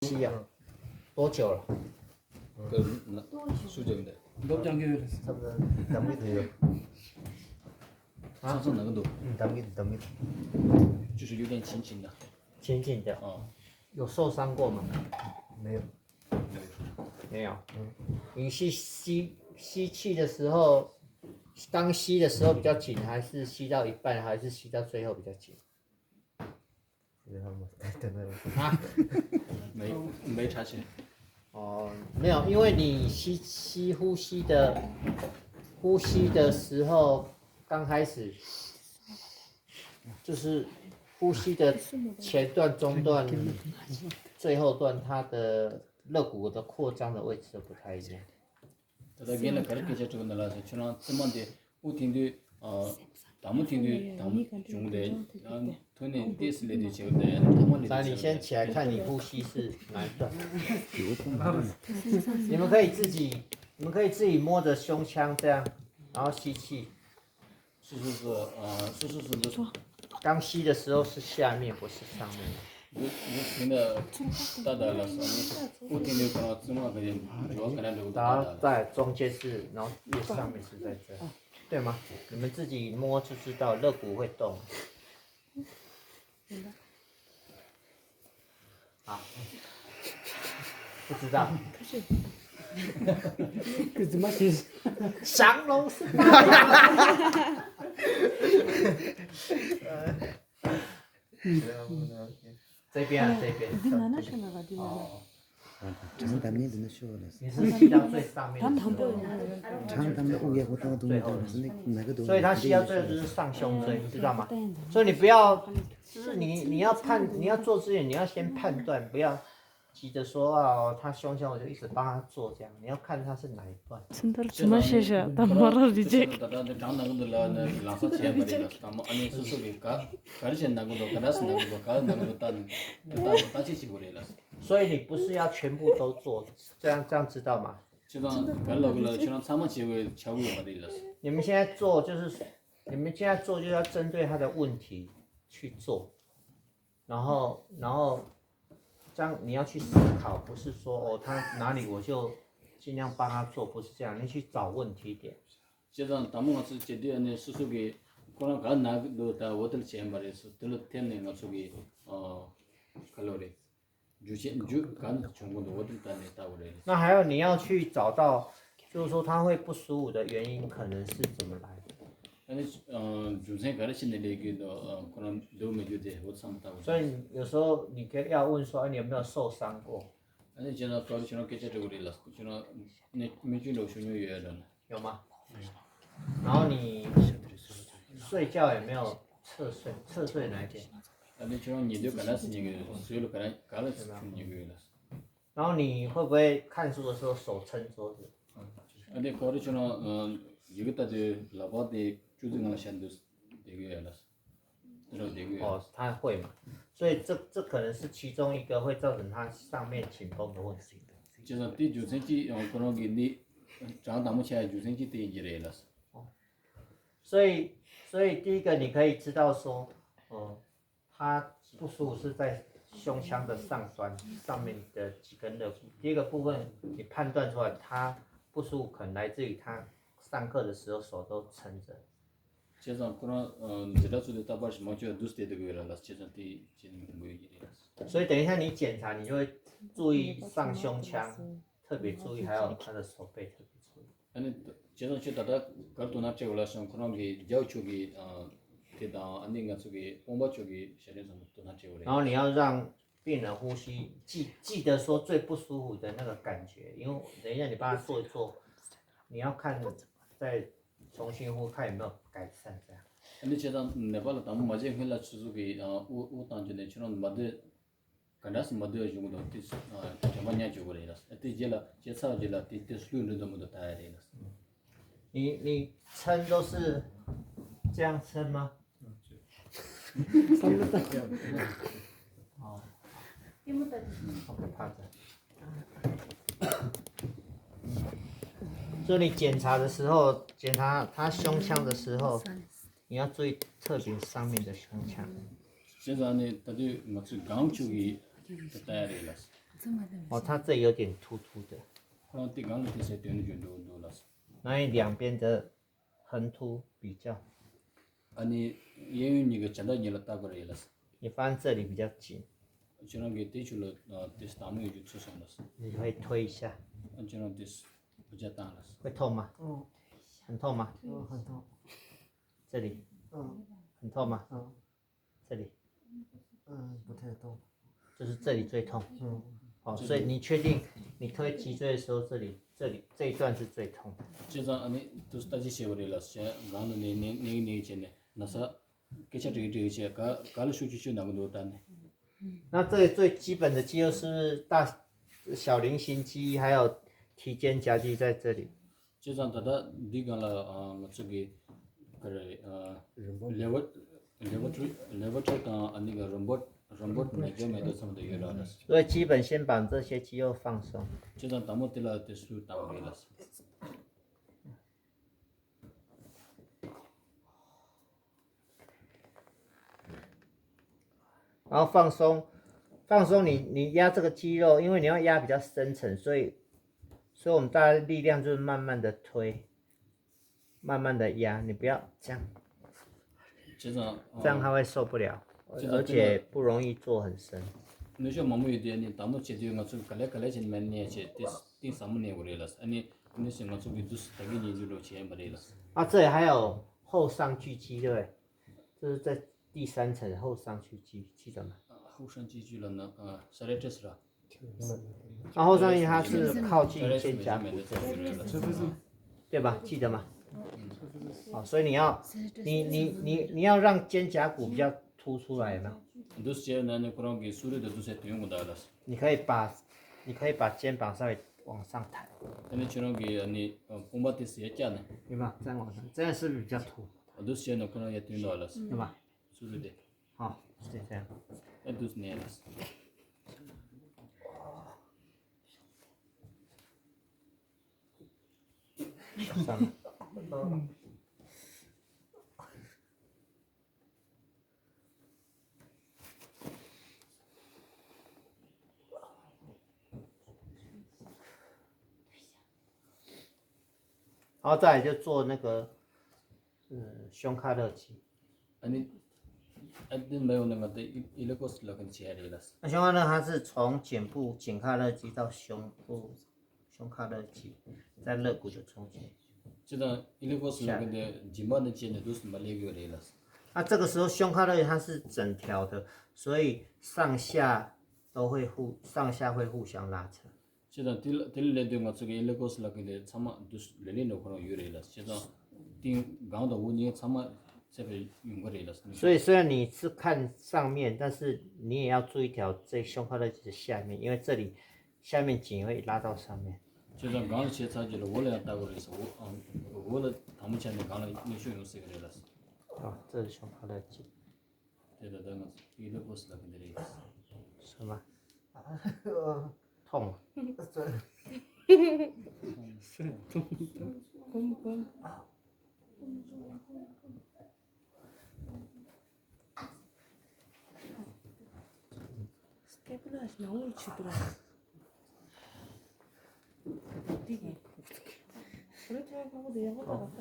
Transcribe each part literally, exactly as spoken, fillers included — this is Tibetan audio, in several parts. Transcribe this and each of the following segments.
吸呀，多久了？ ཀར་ན་སུ་ཅག་འདི། 差不多འདམ་གྱི་འདུག་ཡོད། ཚང་ཚང་ནང་གི་འདུག་འདམ་གྱི་འདམ་གྱི 就是有点青青的。青青的。哦，有受伤过吗？没有。没有。你吸吸吸气的时候，刚吸的时候比较紧，还是吸到一半，还是吸到最后比较紧？啊？没没差钱。哦，没有，因为你吸吸呼吸的呼吸的时候，刚开始就是呼吸的前段、中段、最后段，它的肋骨的扩张的位置都不太一样。 ད་ལྟ་རྒན་ལ་ག་རེ་སྐད་ཆ་དྲི་གི་འདུག་ལབ་ཟེར། ཁྱོད་རང་རྩེད་མོ་འདི་དབུགས་ཐིམ་དུས། ཨ། དལ་མོ་ཐིམ་དུས་དལ་མོ་བྱུང་སྟེ། ཨ། ཐོན་ནས་ཏོག་ཙམ་སླེབས་དུས་བྱས་པ་དང་ཐ་མ་སླེབས་དུས། 那你先起来看你呼吸是哪一段？你们可以自己，你们可以自己摸着胸腔这样，然后吸气。 是是是，呃，是是是，你刚吸的时候是下面，不是上面。你你听的大大了，你不听就可能这么个人，主要可能留大然后大了。在中间是，然后越上面是在这，对吗？你们自己摸就知道，肋骨会动。啊，不知道。这怎么解释？降龙十八掌。这边啊，这边。འདི་ན་ན་ཤོ་ན་ག་འདི་ན་ན། 哦， གྲངས་དམ་ནི་འདི་ན་ཤོ་ལ། 你是吸到最上面的时候。 གྲངས་དམ་ནི་དབུགས་ཡག་པོ་བཏང་དུ་མི་འདུག་ལ་ཟེར་ནི་ན་གི་འདུག 所以他吸到最后就是上胸椎，你知道吗？所以你不要，就是你你要判你要做之前，你要先判断，不要急着说哦，他胸腔我就一直帮他做这样，你要看他是哪一段。 ཚུན་ཐར་ཇི་མ་ཤེས་ཤ་ད་མ་ར་རི་ཇེག་ད་ལྟ་འདི་གྲངས་ནང་གི་འདི་ལ་ནི་ལག་ས་བྱས་པ་རེད་ལ། ད་མ་ཨ་ནི་སོ་སོ་གི་ག་ག་རེ་བྱས་ནང་གི་འདུག་ག་འདྲ་སེ་ནང་གི་འདུག་ག་ནང་གི་འདུག་ད་ནི་ད་ལྟ་ད་ཅི་བྱེད་དགོས་རེད་ལ། 所以你不是要全部都做，这样这样知道吗？ ཁྱེད་རང་ག་རེ་ལབ་དགོས་ལ། ཁྱེད་རང་ཚང་མ་བྱེད་དགོས་བྱ་དགོས་ཡོད་མ་རེད་ལ། 你们现在做就是你们现在做就要针对他的问题去做，然后然后这样你要去思考，不是说哦他哪里我就尽量帮他做，不是这样，你去找问题点。 བྱས་ཙང་དང་པོ་ང་ཚོས་བྱེད་དུས་ཨ་ནི་སོ་སོ་གི་ཁོ་རང་ག་ན་གི་འདུག་ད་འོ་དེ་ལ་བྱས་པ་རེད་ཟེར། དེ་ལ་བརྟེན་ནས་ང་ཚོ་གི་ཨ་ག་ལོ་རེད། རྒྱུ་རྐྱེན་རྒྱུ་ག་ནས་བྱུང་གི་འདུག་འོ་དེ་ལ་བལྟས་ནས་ལྟ་དགོས་རེད། 那还有你要去找到，就是说他会不舒服的原因可能是怎么来的。 ཨ་ནི་ཨ་རྒྱུ་མཚན་ག་རེ་བྱས་ནས་སླེབས་ཀྱི་འདུག་ཨ་ཁོ་རང་འདུག་མི་འདུག་དེ་འོ་ཚང་མ་ལྟ་དགོས་རེད། 所以有时候你可以要问说，哎，你有没有受伤过？ ཨ་ནི་ཁྱེད་རང་ག་རེ་ཁྱེད་རང་སྐད་ཆ་དྲི་དགོས་རེད་ལ། ཁྱེད་རང་ནི་རྨས་སྐྱོན་འདྲ་བོ་བྱུང་མྱོང་ཡོད་ཡ་འདྲ་ན། 有吗？然后你睡觉有没有侧睡？侧睡哪一边？ ཨ་ནི་ཁྱེད་རང་ཉལ་དུས་ག་འདྲ་སེ་ཉལ་གི་ཡོད། ཟས་ལ་ག་རེ་ག་རེ་ཁྱེད་ཉལ་གི་ཡོད་ལ། 然后你会不会看书的时候手撑桌子？ ཨ་ནི་ག་རེ་ཁྱེད་རང་ཡི་གེ་ལྟ་དུས་ལག་པ་དེ་ཅུ་ཙི་སྒང་ལ་བཞག་འདུག་བསྡད་ཀྱི་ཡོད་ལ། དེ་འདྲ་བསྡད་ཀྱི་ཡོད། 哦，他会嘛，所以这这可能是其中一个会造成他上面紧绷的问题。 བྱས་ཙང་དེ་རྒྱུ་མཚན་གཅིག་ཡང་ཁོ་རང་གི་ནི་གྲངས་དང་པོ་ཆགས་ཡ་རྒྱུ་མཚན་གཅིག་དེ་ཡིན་གྱི་རེད་ལ། 所以，所以第一个你可以知道说，哦，他不舒服是在胸腔的上端上面的几根肋骨。第一个部分，你判断出来他不舒服可能来自于他上课的时候手都撑着。 བྱས་ཙང་ཁོ་རང་འཛིན་གྲྭ་ཚུགས་དུས་རྟག་པར་ཞིག་མ་བཅོས་འདུག་སེ་བསྡད་དགོས་ཡོད་ལ། བྱས་ཙང་དེ་བྱས་ནས་མི་དགོས་ཡོད་ཀྱི་རེད། 所以等一下你检查，你就会注意上胸腔，特别注意，还有他的手背特别注意。 ཨ་ནི་བྱས་ཙང་ཁྱོད་ད་ལྟ་ག་རེ་དོ་སྣང་སྤྲད་དགོས་ལབ་སོང་། ཁོ་རང་གི་རྒྱབ་ཕྱོགས་ཀྱི་དེ་དང་ཨ་ནི་ང་ཚོ་གི་དཔུང་པ་ཕྱོགས་ཀྱི་ཞབས་རིམ་ཚང་མ་དོ་སྣང་སྤྲད་དགོས་རེད། 然后你要让病人呼吸，记记得说最不舒服的那个感觉，因为等一下你帮他做一做，你要看再重新呼，看有没有改善这样。 ཨ་ནི་བྱས་ཙང་ནད་པ་ལ་དང་པོ་མ་བྱས་སྔོན་ལ་སོ་སོ་གི་དབུགས་དབུགས་བཏང་རྒྱུ་ནས་ཁྱོད་རང་མ་སྡོད། ག་འདྲ་སེ་མ་སྡོད་ཡ་བྱུང་གི་འདུག་དེ་དྲན་པ་ཉར་བཅུག་དགོས་རེད་ལ། དེ་རྗེས་ལ་བྱས་ཚར་རྗེས་ལ་དེ་དེ་ལྷོད་འགྲོ་འདུག་མི་འདུག་ལྟ་ཡ་རེད་ལ། 你你撑都是这样撑吗？哦，我不怕的。所以你检查的时候，检查他胸腔的时候，你要注意特别上面的胸腔。 བྱས་ཙང་ནི་ད་དུས་ང་ཚོས་སྒང་ཕྱོགས་ཀྱི་དེ་ལྟ་ཡ་རེད་ལ། 哦，它这有点凸凸的。 ཁོ་རང་དེ་སྒང་ལ་དེ་ཟེར་དོན་འགྱུར་འགྲོ་འདུག་ལ། 那一两边的横凸比较。 ཨ་ནི་གཡས་གཡོན་གཉིས་ཀ་བྱ་ཐབས་གཉིས་ལ་བལྟ་དགོས་རེད་ལ། 你发现这里比较紧， ཁྱེད་རང་གིས་དེ་ཆུ་ལ་དེ་དྭངས་མོ་ཡོད་རྒྱུ་ཚུར་སོང་ལ། 你可以推一下， ཁྱེད་རང་དེ་བུ་ཆ་བཏང་ལ། 会痛吗？哦，很痛吗？哦，很痛。这里嗯很痛吗？嗯这里，嗯，不太痛。就是这里最痛。嗯，哦，所以你确定你推脊椎的时候，这里这里这一段是最痛的。 བྱས་ཙང་ཨ་ནི་དུས་ལྟ་ཅི་བྱེད་པ་རེད་ལ་ཟེར་སྒང་ལ་ནས་ནས་ནས་ནས་བྱས་ནས་ན་ས་སྐད་ཆ་དྲི་གི་དྲི་གི་བྱས་ག་ག་ལ་ཤུགས་ཆུ་ཆུ་ནང་གི་འདུག་ད་ནི། 那这里最基本的肌肉是不是大小菱形肌，还有提肩胛肌在这里？ བྱས་ཙང་ད་ལྟ་འདི་སྒང་ལ་ང་ཚོ་གི་ག་རེ་ལེ་བར་ལེ་བར་ཊར་ལེ་བར་ཊར་དང་ཨ་ནི་ག་རོ་བོཊ་རོ་བོཊ་མེད་རྒྱུ་མེད་དུ་ཚང་མ་དེ་ཡོད་ར་ལ། 所以基本先把这些肌肉放松。 བྱས་ཙང་དང་པོ་དེ་ལ་དེ་སུ་བཏང་བ་རེད་ལ། 然后放松，放松你你压这个肌肉，因为你要压比较深层，所以所以我们大家力量就是慢慢的推，慢慢的压，你不要这样，这种这样他会受不了，而且不容易做很深。 ནུས་ཤུགས་མང་པོ་ཡོད་དུས་ནི་དང་པོ་བྱེད་དུས་ང་ཚོ་ག་ལེ་ག་ལེ་བྱེད་ནི་མེད་ནས་བྱེད་དེ་གཏིང་ཟབ་མོ་ནས་འོ་རེད་ལ། ཨ་ནི་ནི་ཞིག་ང་ཚོ་གི་དུས་ད་གི་ཉིན་རྒྱུ་འགྲོ་བྱེད་མ་རེད་ལ། 啊，这里还有后上巨肌，对不对？这是在第三层后上巨肌，记得吗？ 后上肌群了呢，啊，serratus 了。 然后上面它是靠近肩胛骨这里，对吧？记得吗？哦，所以你要你你你你要让肩胛骨比较凸出来嘛。 འདུས་བྱས་ན་ནི་ཁོ་རང་གི་སུ་རེད་དུ་འདུས་བྱས་དོན་དགོས་ད་ལ། 你可以把你可以把肩膀稍微往上抬， ཨ་ནི་ཁྱོད་རང་གི་ཨ་ནི་དཔུང་པ་དེ་ཟེར་བཀྱག་ནས། 对吧？这样往上，这样是不是比较凸？ འདུས་བྱས་ན་ཁོ་རང་ཡ་དོན་དགོས་ལ། 对吧？ སུ་རེད་དེ། 好，是这样。 ཨ་འདུས་ནས་ལ། 算了。 然后再来就做那个，嗯，胸髁肋肌。 ཨ་ནི་ཨ་དེ་མ་ཡོང་ན་ང་དེ་ཨི་ལི་ཀོས་ལ་ཁན་བྱེད་ཡ་རེད་ལ། 那胸髁肋它是从颈部颈髁肋肌到胸部，胸髁肋肌，在肋骨的中间。 ཅི་དང་ཨི་ལི་ཀོས་ལ་ཁན་དེ་སྦྱིན་པ་ནི་བྱས་ནས་འདུས་མ་ལེགས་ཡོད་རེད་ལ། 啊，这个时候胸髁肋它是整条的，所以上下都会互上下会互相拉扯。 ཅི་དང་དེ་ལ་དེ་ལ་ལས་དུས་ང་ཚོ་གི་ཨི་ལི་ཀོས་ལ་ཁན་དེ་ཚང་མ་འདུས་ལེ་ལེ་ནོ་ཁོ་རང་ཡོད་རེད་ལ། ཅི་དང་ཏིང་གང་དང་འུ་གཉིས་ཚང་མ་ཚད་པའི་ཡོང་གི་རེད་ལ། 所以虽然你是看上面，但是你也要注意一条这胸髁肋的下面，因为这里下面紧会拉到上面。 ཅི་དང་གང་བྱས་ཚར་རྗེས་ལ་འོ་ལ་ཡང་ལྟ་དགོས་རེད་ཟེར། འོ་འོ་ལ་དང་པོ་བྱས་ནས་གང་ལ་ནུས་ཤུགས་ཡོང་སྲིད་ཀྱི་རེད་ལ། 啊，这是胸髁肋肌。 དེ་ལ་ད་ང་ཚོ་ཨི་ལི་ཀོས་ལ་ཁན་དེ་རེད། 什么？痛吗？ 这 公公。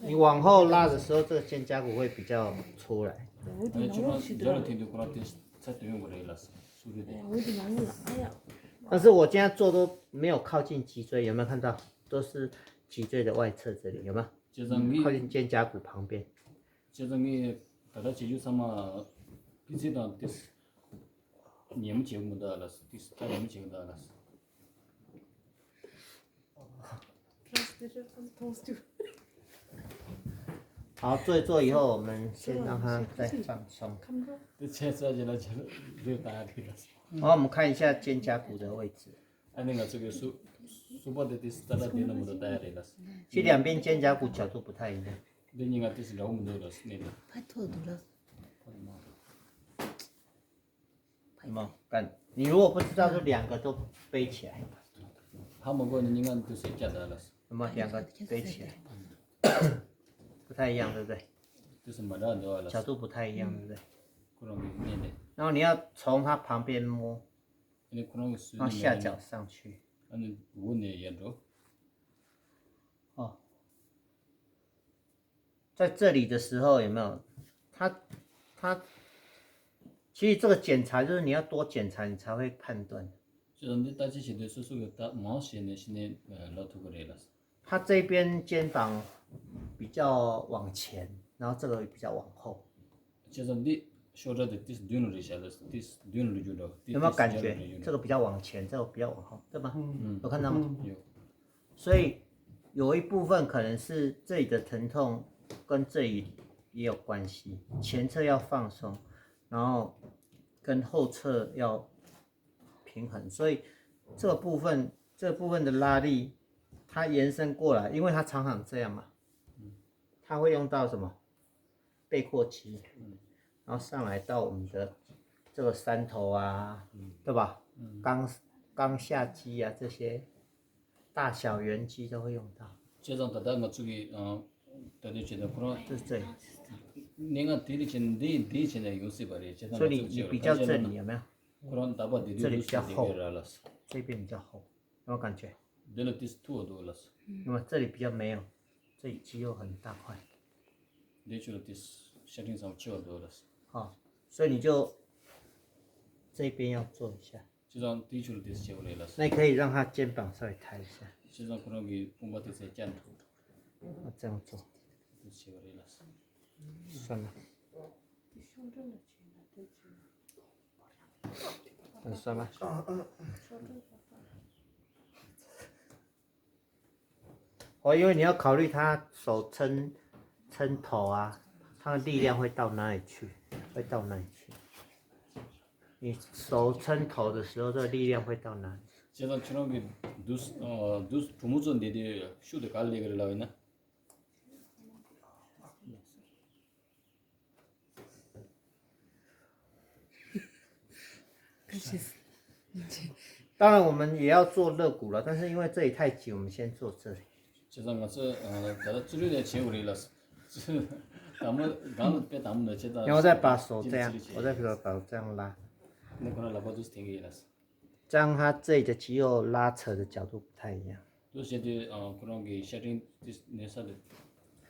你往后拉的时候，这个肩胛骨会比较出来。 ཨ་ནི་ཅི་དང་རྒྱ་ལ་ཐེན་དུས་ཁོ་རང་དེ་ཚད་དོན་ཡོང་གི་རེད་ལ། སུ་རེད་དེ། 但是我现在做都没有靠近脊椎，有没有看到？都是脊椎的外侧这里，有吗？ ཅི་དང་ངས་靠近肩胛骨旁边。 ཅི་དང་ངས་ད་ལྟ་བྱེད་རྒྱུ་ཚང་མ་ཕི་ཚི་དང་དེ་ཉེ་མོ་བྱེད་མི་འདུག་ལ། དེ་ད་ཉེ་མོ་བྱེད་མི་འདུག་ལ། 好，做一做以后，我们先让它再放松。 དེ་ཚད་ཚད་ཅི་ལ་ཅི་རེད་ད་ཡ་ཕི་ལ། 好，我们看一下肩胛骨的位置。 ཨ་ནི་ང་ཚོ་གི་སུ་སུ་པ་དེ་དེ་ད་ལྟ་དེ་ན་མི་འདུག་ལྟ་ཡ་རེད་ལ། 其实两边肩胛骨角度不太一样。 དེ་གཉིས་ང་དེ་སུ་འདྲ་བོ་མི་འདུག་ལ་སུ་ནས་ལ། 太透毒了。 什么？干，你如果不知道，就两个都背起来， ཧ་མ་གོ་ནི་གཉིས་ང་དེ་སུ་སྐྱ་ད་ལ། 那么两个背起来，不太一样，对不对？ དེ་སུ་མ་འདྲ་འདུག་ལ། 角度不太一样，对不对？ ཁོ་རང་གི་ནས་ནས། 然后你要从它旁边摸， ཨ་ནི་ཁོ་རང་གི་བཟོས་ནས། 往下角上去。 ཨ་ནི་འོག་ནས་ཡར་འགྲོ། 哦，在这里的时候有没有？他他其实这个检查就是你要多检查，你才会判断。 ཅེས་འདི་ལྟ་ཅི་བྱེད་དུས་སོ་སོ་གི་ད་མང་བྱས་ནས་ཤི་ནས་ལ་ཐུག་གི་རེད་ལ། 他这边肩膀比较往前，然后这个比较往后。 ཅེས་འདི་ཤོག་དྲ་དེ་ཏིས་མདུན་ལ་རེད་བྱ་ལ་ཏིས་མདུན་ལ་རྒྱུ་འགྲོ་ཏིས། 有没有感觉？这个比较往前，这个比较往后，对吗？有看到吗？有。所以有一部分可能是这里的疼痛跟这里也有关系，前侧要放松，然后跟后侧要平衡，所以这个部分这部分的拉力，它延伸过来，因为它常常这样嘛，它会用到什么？背阔肌，然后上来到我们的这个三头啊，对吧？刚刚下肌啊这些大小圆肌都会用到。 ཅེས་ད་ལྟ་ང་ཚོ་གི་ད་ལྟ་བྱེད་ན་ཁོ་རང་就是这里。 གནས་ངན་དེ་རིགས་བྱེད་ན་འདི་འདི་བྱེད་ན་ཡོང་སྲིད་པ་རེད་ཅེས་ད་ང་ཚོ་བྱེད་པ་ག་ཅེས་ན། ཁོ་རང་ད་པ་དེ་དུས་རུ་སུ་དེ་གའི་ར་ལ། 这里比较厚，这边比较厚，有没有感觉？ འདི་ལ་ཏིས་ཐུ་བ་འདུག་ལ། 那么这里比较没有，这里肌肉很大块。 འདི་ཆུ་ལ་ཏིས་ཤ་ཕྲིང་ཙམ་ཆེ་བ་འདུག་ལ། 好，所以你就这边要做一下。 ཅེས་ཙང་དེའི་ཕྱིར་དེ་བྱེད་པ་རེད་ལ། 那你可以让他肩膀稍微抬一下。 ཅེས་ཙང་ཁོ་རང་གི་དཔུང་པ་དེ་ཚེ་བསྐྱར་འགྲོ། 啊，这样做。 དེ་བྱེད་པ་རེད་ལ། 算了。 嗯，算了。 哦，因为你要考虑他手撑撑头啊，他的力量会到哪里去？会到哪里去？你手撑头的时候，这个力量会到哪里？ ཅེས་ཙང་ཁྱེད་རང་གི་དུས་དུས་གྲོགས་མོ་ཚོ་འདི་དུས་ཤུགས་དེ་ག་ལ་སླེབས་ཀྱི་རེད་ལབ་ཡིན་ན། Gracias. 当然，我们也要做肋骨了，但是因为这里太紧，我们先做这里。 བྱས་ཙང་ང་ཚོས་ད་ལྟ་བཙུན་རུ་ལས་བྱེད་དགོས་རེད་ལ། དང་པོ་སྒང་ལ་དཔེ་དང་པོ་ནས་བྱེད་དང་། 然后再把手这样，我再把手这样拉。 ནི་ཁོ་ན་ལག་པ་འདུག་སེ་འཐེན་གྱི་ཡིན་ལ། 这样它这里的肌肉拉扯的角度不太一样。 འདུག་བྱས་དུས་ཁོ་རང་གི་ཤ་ཕྲན་དེ་ནས་ས་དེ་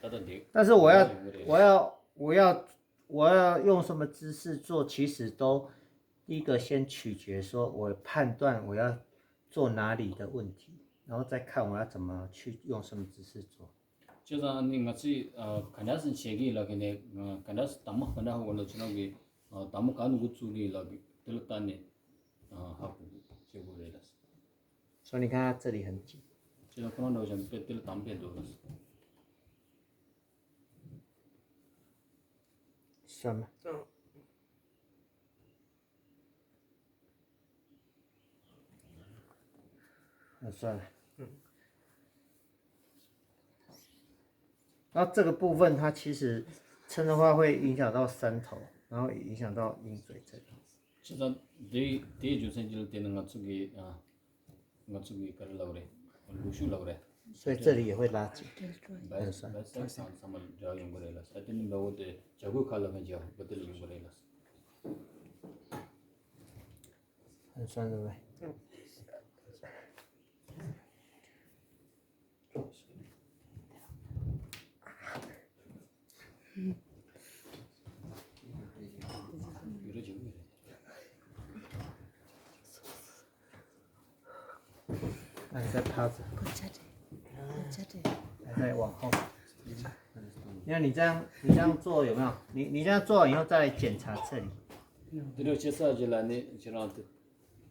ཏག་ཏག་འདེགས། 但是我要我要我要我要用什么姿势做，其实都第一个先取决说我判断我要做哪里的问题，然后再看我要怎么去用什么姿势做。 བྱས་ཙང་ནི་ང་ཚོས་ག་འདྲ་སེ་བྱེད་ཀྱི་ལབ་ཀྱི་ནས་ག་འདྲ་སེ་དང་པོ་ག་འདྲ་ཧ་གོ་ལ་ཁྱེད་རང་གི་དང་པོ་ག་ནས་འགོ་བཙུགས་ཀྱི་ལབ་ཀྱི་དེ་ལ་ལྟ་ནས་ཧ་གོ་བྱེད་དགོས་རེད་ལ། 所以你看它这里很紧。 བྱས་ཙང་ཁོ་རང་འདྲ་བོ་བྱས་ནས་དཔེ་དེ་ལ་དང་པོ་འདུག་ལ། 算了。 嗯，算了。然后这个部分它其实撑的话会影响到三头，然后也影响到鹰嘴这里。 བྱས་ཙང་དེ་དེའི་རྒྱུ་མཚན་གྱིས་ལ་བརྟེན་ནས་ང་ཚོ་གི་ང་ཚོ་གི་ག་རེ་ལབ་རེད། ལུག་ཤུགས་ལབ་རེད། 所以这里也会拉紧。 བའི་བའི་སང་ཚང་མ་འདྲ་ཡོང་གི་རེད་ལ། ས་དེ་ནི་ལ་འོ་དེ་བྱ་རྒོད་ཁ་ལ་ཁ་འཇགས་པ་དེ་ལ་ཡོང་གི་རེད་ལ། 很酸对不对？ 那你再趴着，还在往后。你看你这样，你这样做有没有？你你这样做完以后再来检查这里。 དེ་འདྲ་བྱེད་ས་ཅིག་ལ་ནི་ཁྱེད་རང་དེ་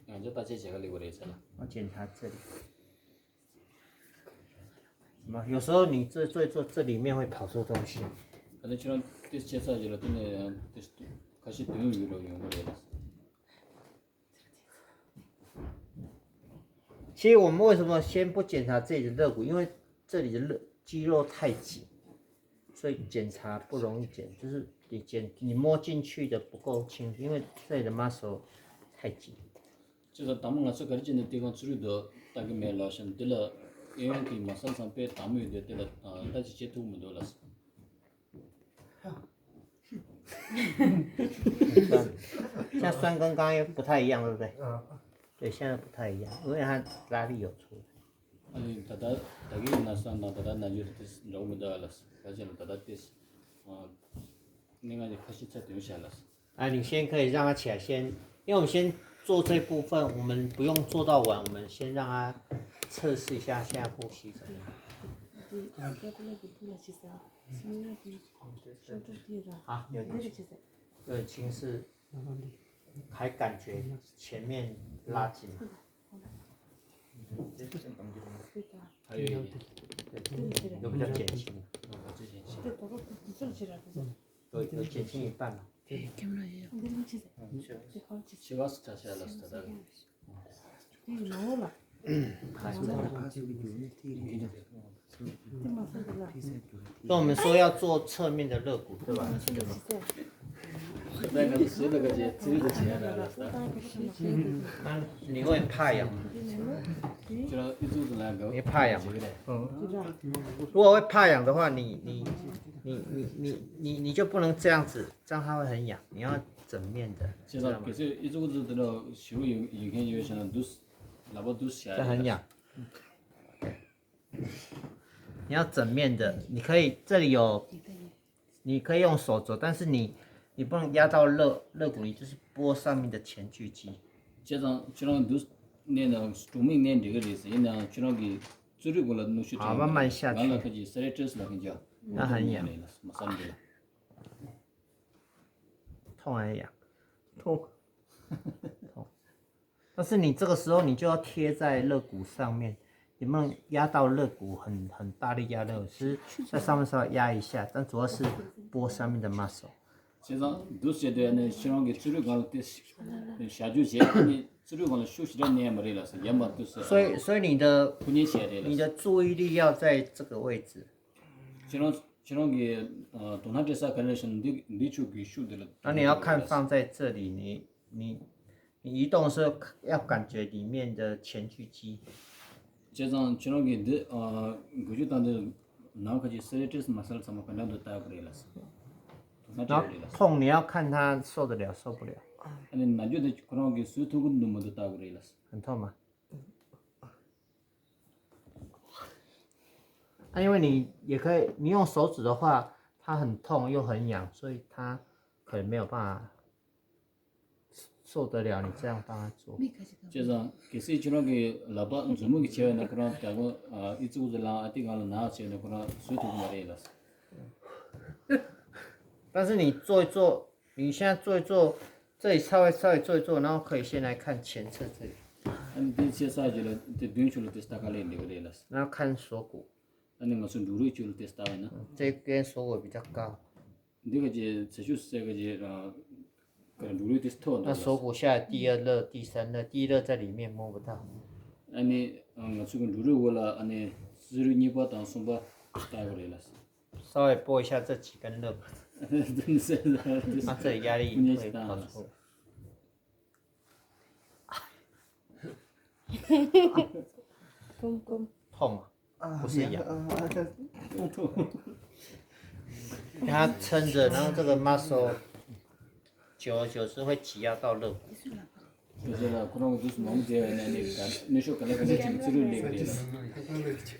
ང་ཚོ་ལྟ་ཅི་བྱེད་ག་ལེགས་པ་རེད་ཟེར་ལ། 我检查这里。 什么？有时候你做做做，这里面会跑出东西。 ད་ནི་ཁྱེད་རང་ཏིས་བྱེད་ས་ཅིག་ལ་དེ་ནས་ཡང་ཏིས་ཁ་ཤས་དོན་ཡོད་རོགས་ཡོང་གི་རེད་ལ། 其实我们为什么先不检查这里的肋骨？因为这里的肋肌肉太紧，所以检查不容易检，就是你检你摸进去的不够轻，因为这里的 muscle 太紧。 ཅེས་ཙང་དང་པོ་ང་ཚོ་ག་རེ་བྱས་ནས་དེ་གང་ཚུར་རུ་ལྟ་གི་མེད་ལབ་ཤིང་འདི་ལ་ཨེ་ཡོང་གི་མ་བསམ་བསམ་པའི་དང་པོ་ཡོད་དེ་དེ་ལ་ལྟ་ཅི་བྱེད་ཐུབ་མི་འདུག་ལ། 像酸跟刚刚又不太一样，对不对？ ཨ་ 对，现在不太一样，因为它拉力有出来。 ཨ་ནི་ད་ལྟ་ད་གིན་ན་ཚ་དང་ད་ལྟ་ན་རྒྱུ་དེ་འདྲ་བོ་མི་འདུག་ཨ་ལགས། ག་ཅི་ལ་ད་ལྟ་དེ་ཨ་གནས་ལྔ་གི་ཁ་ཤས་ཚད་ལྡན་བྱས་ལགས། 哎，你先可以让他起来，先，因为我们先做这部分，我们不用做到完，我们先让他测试一下现在呼吸怎么样。 啊，有点轻，有点轻，是还感觉前面拉紧吗？还有一点，对，有比较减轻，有比较减轻，有有减轻一半了。 ཁྱེད་ཀྱི་ཁྱེད་ཀྱི་ཁྱེད་ཀྱི་ཁྱེད་ཀྱི་ཁྱེད་ཀྱི་ཁྱེད་ཀྱི་ཁྱེད་ཀྱི་ཁྱེད་ཀྱི་ཁྱེད་ཀྱི་ཁྱེད་ཀྱི་ཁྱེད་ཀྱི་ཁྱེད་ཀྱི་ཁྱེད་ཀྱི་ཁྱེད་ཀྱི་ཁྱེད་ཀྱི་ཁྱེད་ཀྱི་ཁྱེད་ཀྱི་ཁྱེད་ཀྱི་那我们说要做侧面的肋骨，对吧？那你会怕痒吗？你怕痒吗？如果会怕痒的话，你你你你你你你就不能这样子，这样它会很痒。你要整面的，这样子。这很痒。 你要整面的，你可以这里有，你可以用手肘，但是你你不能压到肋肋骨，你就是拨上面的前锯肌。 བྱས་ཙང་ཁྱེད་རང་འདུག་གནས་ན་གྲོག་མིག་གནས་འགྲིག་གི་རེད་ཟེར། ཡིན་ནའང་ཁྱེད་རང་གི་རྩིབ་རི་སྒང་ལ་གནོན་ཤུགས་སྤྲད། 慢慢下去。 ང་ལ་ཁ་ཅིག་སེ་རེ་ཏྲེས་ལ་ཁ་ཅིག་那很痒。 མ་བསམ་འདུག痛还痒？痛。痛。但是你这个时候你就要贴在肋骨上面，你不能压到肋骨很很大力压肋骨，是在上面稍微压一下，但主要是拨上面的 muscle。 བྱས་ཙང་འདུག་བྱས་དུས་ནས་ཁྱེད་རང་གི་རྩིབ་རི་སྒང་ལ་དེ་བཞག་རྒྱུ་བྱས། ཨ་ནི་རྩིབ་རི་སྒང་ལ་ཤུགས་ཞེ་དྲག་གནས་ཡ་མ་རེད་ལགས་སོ། ཡར་མར་འདུག་ཟེར། 所以所以你的 ཁུ་ཉེ་བྱས་རེད་ལགས། 你的注意力要在这个位置。 ཁྱེད་རང་ཁྱེད་རང་གི་དོ་སྣང་སྤྲད་ས་ག་རེ་ཞིག་འདི་འདི་ཕྱོགས་ཀྱི་ཤུགས་འདི་ལ། 那你要看放在这里，你你你移动的时候要感觉里面的前锯肌。 བྱས་ཙང་ཁྱེད་རང་གི་འདི་འགུལ་སྐྱོད་བཏང་དུས་ནང་ཁ་ཅིག་སེ་རེ་ཏྲེས་མ་སལ་ཚང་མ་ག་འདྲ་འདུག་ལྟ་དགོས་རེད་ལགས། དོ་སྣང་སྤྲད་དགོས་རེད་ལགས། 痛你要看他受得了受不了。 ཨ་ནི་ན་རྒྱུ་དེ་ཁོ་རང་གིས་བཟོད་ཐུབ་ཀྱི་འདུག་མི་འདུག་ལྟ་དགོས་རེད་ལགས། 很痛吗？ 啊，因为你也可以，你用手指的话，它很痛又很痒，所以它可能没有办法受得了你这样帮他做。 བྱས་ཙང་གལ་སྲིད་ཁྱེད་རང་གི་ལག་པ་མཛུབ་མོ་གིས་བྱས་པ་ན་ཁོ་རང་དལ་མོ་ཨི་ཙི་ཨུ་ཙི་ལངས། ཨ་ཏི་སྒང་ལ་ན་བྱས་ན་ཁོ་རང་བཟོད་ཐུབ་ཀྱི་མ་རེད་ལགས། 但是你做一做，你现在做一做，这里稍微稍微做一做，然后可以先来看前侧这里。 ཨ་ནི་དེ་བྱས་ཚར་རྗེས་ལ་དེ་མདུན་ཕྱོགས་ལ་དེ་ལྟ་ག་ལེར་འགྲིག་གི་རེད་ལགས། 然后看锁骨。 ཨ་ནི་ང་ཚོ་འབྲུ་རིགས་ཕྱོགས་ལ་དེ་ལྟ་བ་ཡིན་ན། 这边锁骨比较高。 འདི་ག་ཅིག་ཚེ་ཤུགས་ཟེར་ག་ཅིག་ག་འབྲུ་རིགས་དེ་མཐོ་འདུག་ལགས། 那锁骨下第二肋、第三肋，第一肋在里面摸不到。 ཨ་ནི་ང་ཚོ་གི་འབྲུ་རིགས་འོག་ལ་ཨ་ནི་རྩིབ་རི་གཉིས་པ་དང་གསུམ་པ་ལྟ་གི་རེད་ལགས། 稍微拨一下这几根肋骨，让这里压力会跑出来。 痛吗？不是痒。给它撑着，然后这个 muscle 久而久之会挤压到肋骨。 ཁོ་རང་གི་དུས་སུ་མང་པོ་བསྡད་པ་ཡིན་ན་ནི་གནོན་ཤུགས་ག་ལེ་ག་ལེ་ཅིག་རྩིབ་རིར་སླེབས་ཀྱི་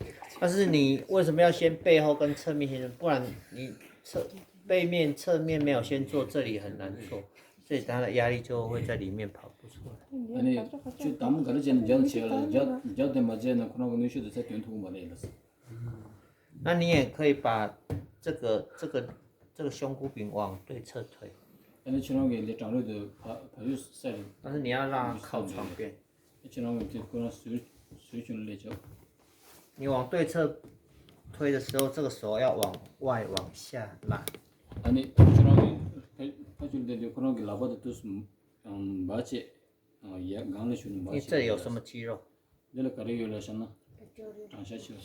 རེད། 但是你为什么要先背后跟侧面先做？不然你侧背面、侧面没有先做，这里很难做，所以它的压力就会在里面跑不出来。 ཨ་ནི་ཁྱོད་དང་པོ་ག་རེ་བྱས་ནས་རྒྱབ་བྱས་ལ་རྒྱབ་རྒྱབ་དེ་མ་བྱས་ན་ཁོ་རང་གི་གནོན་ཤུགས་དེ་ཚད་ཐོན་ཐུབ་ཀྱི་མ་རེད་ལགས། 那你也可以把这个这个这个胸骨柄往对侧推。 ཨ་ནི་ཁྱེད་རང་གི་ལས་བྲང་རོས་དེ་བ་བ་ཡུག་སེར། 但是你要让它靠床垫。 ཁྱེད་རང་གི་དེ་ཁོ་རང་ཟུར་ཟུར་བྱུང་ལས་ཆོག 你往对侧推的时候，这个手要往外往下拉。 ཨ་ནི་ཁྱེད་རང་གི་ཕ་ཕ་ཆུར་བསྡད་དུས་ཁོ་རང་གི་ལག་པ་དེ་དུས་སུ་འབག་བྱས། ཡར་སྒང་ལ་ཞུགས་ནས་འབག་བྱས། 你这里有什么肌肉？ འདི་ལ་ག་རེ་ཡོད་ལབ་བྱས་ན། བྲང་ཤ་ཆེ་བ།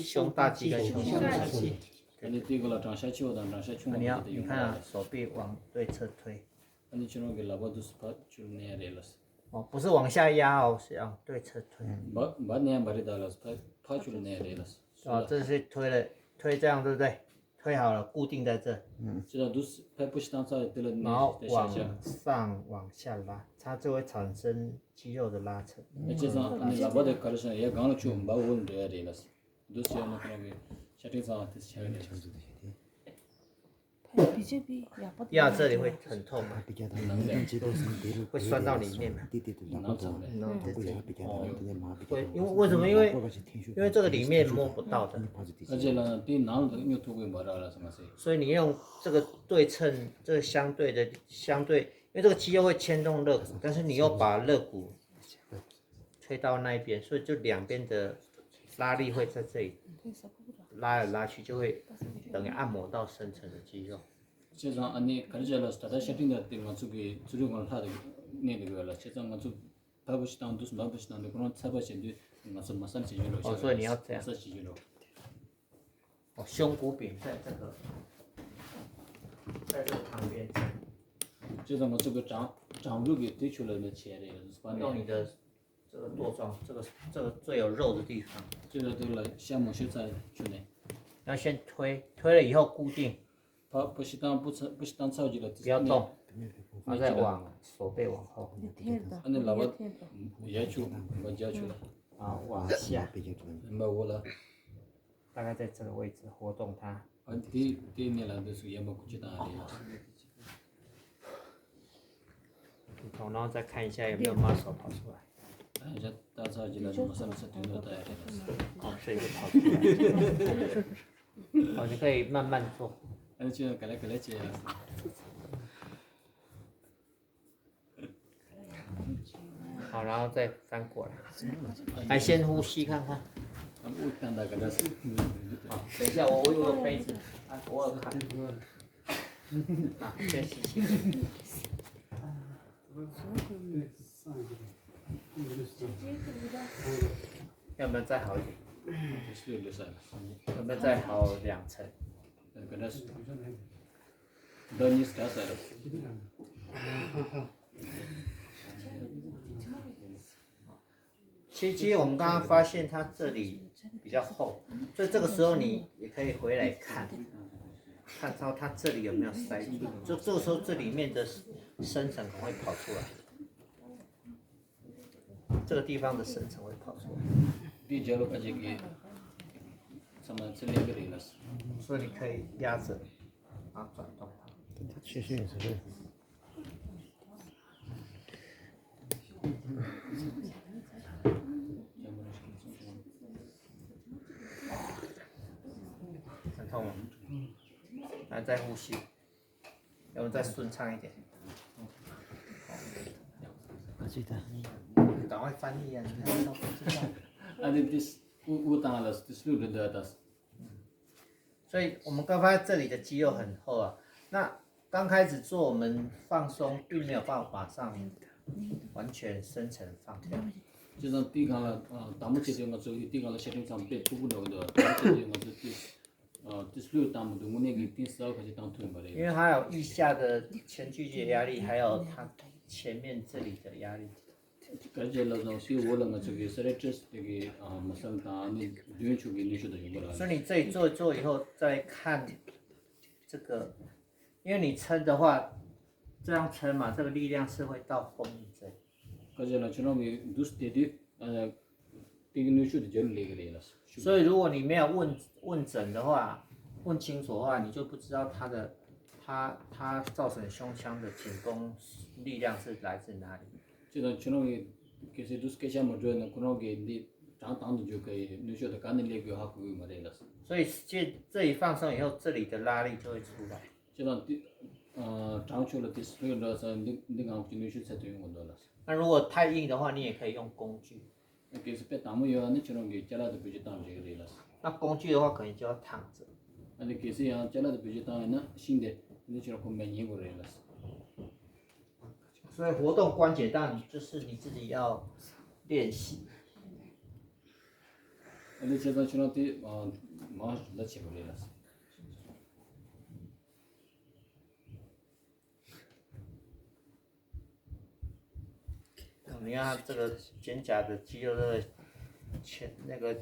胸大肌跟胸小肌。 ཨ་ནི་དེའི་སྒང་ལ་བྲང་ཤ་ཆེ་བ་དང་བྲང་ཤ་ཆུང་བ་དེ་ཡོང་གི་རེད། 你看啊，手臂往对侧推。 ཨ་ནི་ཁྱེད་རང་གི་ལག་པ་དུས་སུ་ཕར་ཕྱོགས་ལ་མནན་ཡ་རེད་ལགས། 哦，不是往下压哦，是往对侧推。 འབག་འབག་མནན་ཡ་མ་རེད་ད་ལགས། ཕར་ཕར་ཕྱོགས་ལ་མནན་ཡ་རེད་ལགས། 哦，这是推了，推这样对不对？推好了，固定在这。 ཁྱེད་རང་དུས་སུ་ཕར་push་བཏང་ཚར་དེ་ལ་མནན། 然后往上往下拉，它就会产生肌肉的拉扯。 བྱས་ཙང་ཨ་ནི་ལག་པ་དེ་ག་རེ་བྱས་ན་ཡར་སྒང་ལ་ཆུ་འབབ་འོག་ལ་འགྲོ་ཡ་རེད་ལ། འདུག་སེ་བྱས་ན་ཁོ་རང་གི་ཤ་སྤྲིན་ཚང་བ་དེ་ཆགས་ཡ་རེད། ཕ་བི་ཅེ་པི་ཡག་པོ་ཡ།这里会很痛吗？ 会酸到里面吗？ ནང་ཚང་མས། 会，因为为什么？因为因为这个里面摸不到的。 ཨ་ཅེ་ལ་དེའི་ནང་དུ་སྨྱོ་ཐུབ་ཀྱི་མ་རེད་ལ་ཟེར་མ་ཟེར། 所以你用这个对称，这个相对的相对，因为这个肌肉会牵动肋骨，但是你又把肋骨推到那一边，所以就两边的拉力会在这里拉来拉去，就会等于按摩到深层的肌肉。 བྱས་ཙང་ཨ་ནི་ག་རེ་བྱས་ལ་ད་ལྟ་ཤ་སྤྲིན་དང་དེ་ང་ཚོ་གི་ཚུར་རི་སྒང་ལྷག་དེ་གནས་དེ་གི་ལ། བྱས་ཙང་ང་ཚོ་ཕར་བུ་ཞིག་བཏང་དུས་མར་བུ་ཞིག་བཏང་དུས་ཁོ་རང་ཚད་པ་བྱེད་དུས་ང་ཚོ་མ་སར་བྱེད་ཀྱི་འགྲོ། 哦，所以你要这样。 མ་སར་བྱེད་ཀྱི་འགྲོ། 哦，胸骨柄在这个，在这个旁边。 བྱས་ཙང་ང་ཚོ་གི་གྲང་གྲང་རུ་གི་དེ་ཆུ་ལ་ནི་བྱས་རེད་ཟེར་པ་ནས། 用你的这个剁状，这个这个最有肉的地方。 བྱས་ཙང་དེ་ལ་ཤ་མང་ཤོས་ཚ་ཆུ་ནས། 要先推，推了以后固定。 ཕ་བུ་ཞིག་བཏང་བུ་ཚ་བུ་ཞིག་བཏང་ཚར་རྗེས་ལ་དེ། 不要动，然后再往手背往后。 ཨ་ནི་ལག་པ་ཡར་ཆུ་མ་རྒྱག་ཆུ་ལ། 啊，往下。 མ་འོག་ལ། 大概在这个位置活动它。 ཨ་དེ་དེ་ནས་ལ་འདི་ཚོ་ཡན་པ་ཀུ་ཅི་བཏང་རེད། 你头脑再看一下有没有 muscle 跑出来。 ཨ་ཡ་ད་ཚར་རྗེས་ལ་མ་སར་ཚ་དོན་དུ་ད་ཡ་རེད། 哦，所以就跑出来。 哦，你可以慢慢做。 ཨ་ཅེ་ག་ལེ་ག་ལེ་བྱས་ཡ། 好，然后再翻过来。来，先呼吸看看。 ཨ་དབུགས་བཏང་ད་ག་འདྲ་སོང་། 好，等一下，我我有个杯子，啊，我有看。 好，先吸气。 要不要再好一点？要不要再好两层？ 其实，其实我们刚刚发现它这里比较厚，所以这个时候你也可以回来看，看到它这里有没有塞住。就这个时候，这里面的深层可能会跑出来，这个地方的深层会跑出来。 འདི་རྒྱབ་ལོགས་ཁ་ཅིག་གི་ཚང་མ་ཚེ་ལས་ཀྱི་རེད་ལ། 所以你可以压着，然后转动它。 很痛吗？来，再呼吸，要不再顺畅一点。 ཨ་ཅེ་ད། 赶快翻译啊！你看到这个。 ཨ་ནི་དེ་དབུགས་དབུགས་བཏང་ལ་དེ་སུ་རེད་འདོད་ད། 所以我们刚发现这里的肌肉很厚啊，那刚开始做我们放松，并没有办法马上完全深层放掉。 བྱས་ཙང་དེའི་སྒང་ལ་ཨ་དང་པོ་བྱས་དུས་ང་ཚོ་གི་དེའི་སྒང་ལ་ཤ་སྤྲིན་ཚང་དཔེ་ཕྲུ་གུ་འདྲ་བོ་འདུག་དང་པོ་བྱས་དུས་ང་ཚོ་དེ་ཨ་དེ་སུ་བཏང་མི་འདུག་དངོས་གནས་ཀྱི་གཏིང་ཟབ་ཁ་ཅིག་བཏང་ཐུབ་ཡོད་པ་རེད། 因为还有腋下的前锯肌的压力，还有它前面这里的压力。 ག་རེ་བྱས་ལབ་ན་དེའི་འོག་ལ་ང་ཚོ་གི་སེ་རེ་ཊི་རེ་སི་དེ་གི་ཨ་མ་སལ་དང་ཨ་ནི་མདུན་ཕྱོགས་ཀྱི་ནུས་ཤུགས་དང་ཡོང་གི་རེད། 所以你这里做一做以后，再看这个，因为你撑的话，这样撑嘛，这个力量是会到后面这里。 ག་རེ་བྱས་ལབ་ཁྱོད་རང་གི་འདུག་སེ་བསྡད་དུས་ཨ་དེ་གི་ནུས་ཤུགས་དེ་རྒྱབ་ལ་སླེབས་ཀྱི་རེད་ལ། 所以如果你没有问问诊的话，问清楚的话，你就不知道它的它它造成胸腔的紧绷力量是来自哪里。 ཅེས་དང་ཁྱོད་རང་གིས་གལ་སྲིད་དུས་སྐད་ཆ་མ་འགྲོ་ན་ཁོ་རང་གིས་འདི་གྲངས་དང་དུ་འཇུག་གི་ནུས་ཤུགས་དེ་ག་ནས་སླེབས་དགོས་ཧ་གོ་གི་མ་རེད་ལ། 所以这这一放松以后，这里的拉力就会出来。 ཅེས་དང་དེ་ཨ་གྲངས་ཆུང་ལ་དེ་སུ་འགྲོ་ས་འདི་འདི་ངང་གི་ནུས་ཤུགས་ཚད་དུ་ཡོང་གི་འདུག་ལ། 那如果太硬的话，你也可以用工具。 གལ་སྲིད་དཔེ་དྭངས་མོ་ཡོད་ན་ཁྱོད་རང་གིས་ཅ་ལག་དེ་བེད་སྤྱོད་བཏང་བྱེད་ཀྱི་རེད་ལ། 那工具的话，可能就要躺着。 ཨ་ནི་གལ་སྲིད་ཡང་ཅ་ལག་དེ་བེད་སྤྱོད་བཏང་ཡོད་ན་ཤིང་དེ་འདི་ཁྱོད་རང་ཁོ་མེད་ཉན་དགོས་རེད་ལ། 所以活动关节，但你就是你自己要练习。 ཨ་ནི་བྱས་ཙང་ཁྱོད་རང་དེ་ཨ་མང་ལ་བྱེད་དགོས་རེད་ལ། 你看它这个肩胛的肌肉的前那个